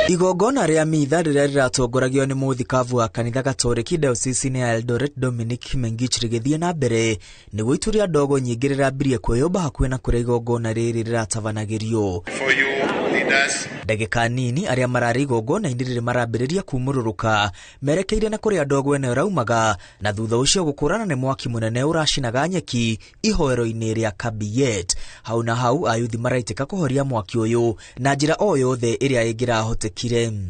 Igongona rĩa mitha rĩrĩa rĩratongoragio nĩ mũthikabu wa kanitha Gatoreki Dayosisi ya Eldoret Dominic Mengich rĩgĩthiĩ na mbere nĩguo itu rĩa ndogo nyingĩ rĩrambirie kwĩyũmba hakuhĩ na kũrĩa igongona rĩrĩ rĩratabanagĩrio. Ndagĩka nini arĩa mararĩ igongona-inĩ rĩrĩ marambĩrĩria kumũrũrũka merekeire na kũrĩa ndogo ĩno ĩraumaga, na thutha ũcio gũkũrana nĩ mwaki mũnene ũracinaga nyeki ihoero-inĩ rĩa Kabiyet. Hau na hau ayuthi maraitĩka kũhoria mwaki ũyũ na njĩra o yothe ĩrĩa ĩngĩrahotekire.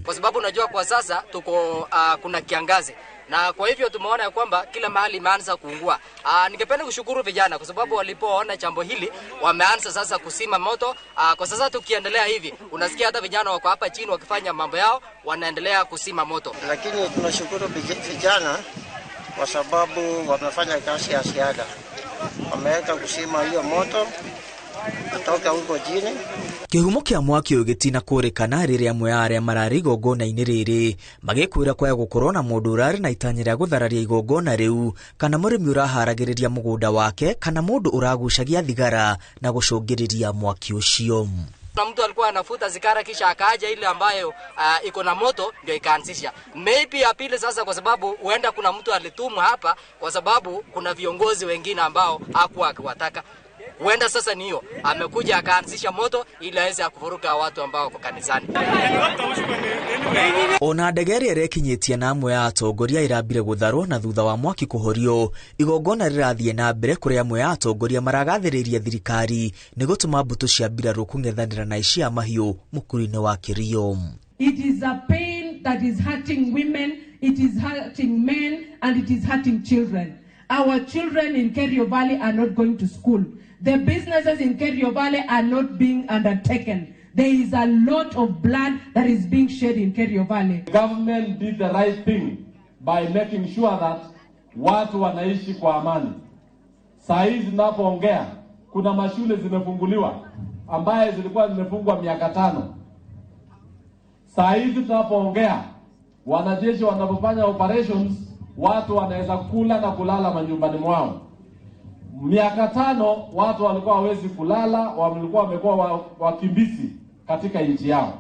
Kwa sababu unajua kwa sasa tuko kuna kiangazi na kwa hivyo tumeona ya kwamba kila mahali imeanza kuungua. Ningependa kushukuru vijana kwa sababu walipoona jambo hili wameanza sasa kusima moto. Kwa sasa tukiendelea hivi unasikia hata vijana wako hapa chini wakifanya mambo yao, wanaendelea kusima moto. Lakini tunashukuru vijana kwa sababu wamefanya kazi ya ziada, wameweka kusima hiyo moto kutoka huko chini. Kĩhumo kĩa mwaki ũyũ gĩtina kũrĩkana rĩrĩa amwe a arĩa mararĩ igongona-inĩ rĩrĩ magĩkwĩra kwaya gũkorwo na mũndũ ũrarĩ na itanya rĩa gũthararia igongona rĩu, kana mũrĩmi ũraharagĩrĩria mũgũnda wake, kana mũndũ ũragucagia thigara na gũcũngĩrĩria mwaki ũcio. Na mtu alikuwa anafuta zikara kisha akaaja ile ambayo iko na moto ndio ikaanzisha. Maybe ya pili sasa, kwa sababu huenda kuna mtu alitumwa hapa, kwa sababu kuna viongozi wengine ambao hakuwa akiwataka. Huenda sasa ni hiyo amekuja akaanzisha moto ili aweze kuvuruga watu ambao wako kanisani. Ona ndege ĩrĩa ĩrekinyĩtie na amwe a atongoria ĩrambire gũtharwo na thutha wa mwaki kũhorio, igongona rĩrathiĩ na mbere kũrĩa amwe a atongoria maragathĩrĩria thirikari nĩ gũtũma mbũtũ cia mbirarũ kũng'ethanĩra na aici a mahiũ mũkuru-inĩ wa Kerio. It is a pain that is hurting women, it is hurting men, and it is hurting children. Our children in Kerio Valley are not going to school. The businesses in Kerio Valley are not being undertaken. There is a lot of blood that is being shed in Kerio Valley. The government did the right thing by making sure that watu wanaishi kwa amani. Saa hizi tunapoongea kuna mashule zimefunguliwa ambaye zilikuwa zimefungwa miaka 5. Saa hizi tunapoongea wanajeshi wanapofanya operations watu wanaweza kula na kulala manyumbani mwao. Miaka 5 watu walikuwa hawezi kulala, walikuwa wamekuwa wakimbizi katika nchi yao.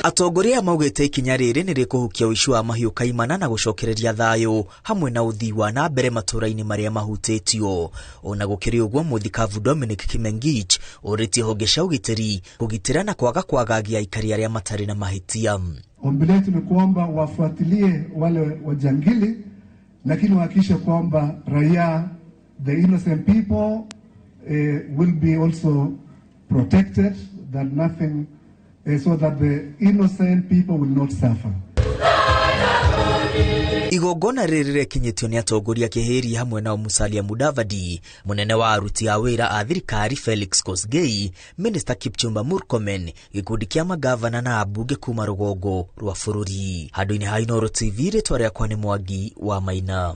Atongoria maugĩte ikinya rĩrĩ nĩ rĩkũhukia ũici wa mahiũ kaimana na gũcokereria thayũ hamwe na ũthii wa na mbere matũũra-inĩ marĩa mahutĩtio. Ona gũkĩrĩ ũguo, mũthikabu Dominic Kimengich ũrĩtie honge cia ũgitĩri kũgitĩra na kwaga kwagagia aikari arĩa matarĩ na mahĩtia. Ombi letu ni kwamba wafuatilie wale wajangili, lakini wahakikishe kwamba raia, the innocent people, will be also protected, that nothing, so that the innocent people will not suffer. Igongona rĩrĩ rĩrekinyĩtio nĩ atongoria kĩhĩri hamwe nao Musalia Mudavadi, mũnene wa aruti a wĩra a thirikari Felix Kosgei, Minister Kipchumba Murkomen, gĩkundi kĩa magavana na ambunge kuma rũgongo rwa bũrũri. Handũ-inĩ ha Inooro TV, rĩtwa rĩakwa nĩ Mwangi wa Maina.